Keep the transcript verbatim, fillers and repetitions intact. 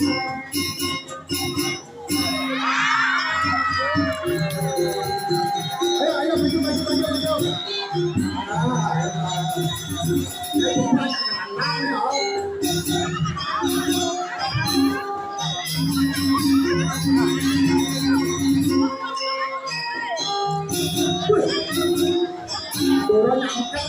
Ayo, ayo, maju, maju, maju, maju. Ah, ya, bukan. Turun angkat.